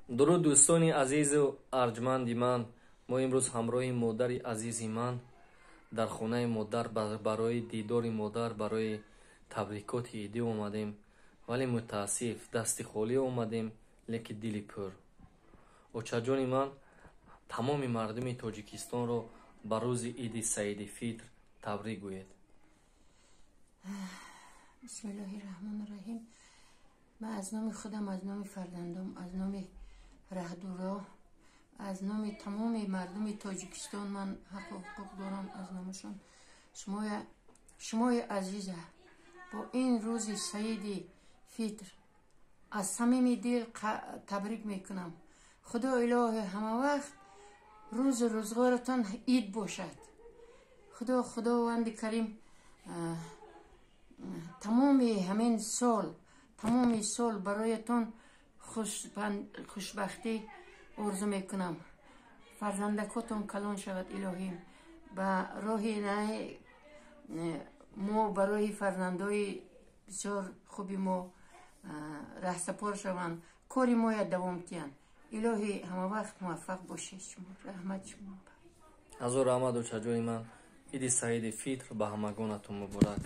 Дуруд, дӯстони азизу арҷманди ман. Мо имрӯз ҳамроҳи модари азизи ман дар хонаи модар барои дидори модар, барои табрикоти идӣ омадем, вале мутаассиф, дасти холӣ омадем, лекин дили пур. Очаҷони ман, тамоми мардуми Тоҷикистонро ба рӯзи иди Саиди Фитр табрик гӯед. Бисмиллоҳи раҳмони раҳим. Ман аз номи худам, аз номи фарзандом, аз номи раҳдуро, аз номи тамоми мардуми Тоҷикистон, ман ҳаққу ҳуқуқ дорам аз номашон, шумои азиза бо ин рӯзи Саиди Фитр аз самими дил табрик мекунам. Худо илоҳи ҳама вақт рӯзу рӯзғоратон ид бошад. Худо, Худованди Карим, тамоми ҳамин сол, тамоми сол бароятон хушбахтӣ орзу мекунам. Фарзандакотон калон шавад, илоҳим, ба роҳи мо, барои фарзандои бисёр хуби мо раҳсапор шаванд, кори моя давом диҳанд. Илоҳӣ, ҳамавақт муваффақ бошед шумо. Раҳмат шумо. Ҳазор раҳмат, очаҷони ман. Иди Саиди Фитр ба ҳамагонатон муборак.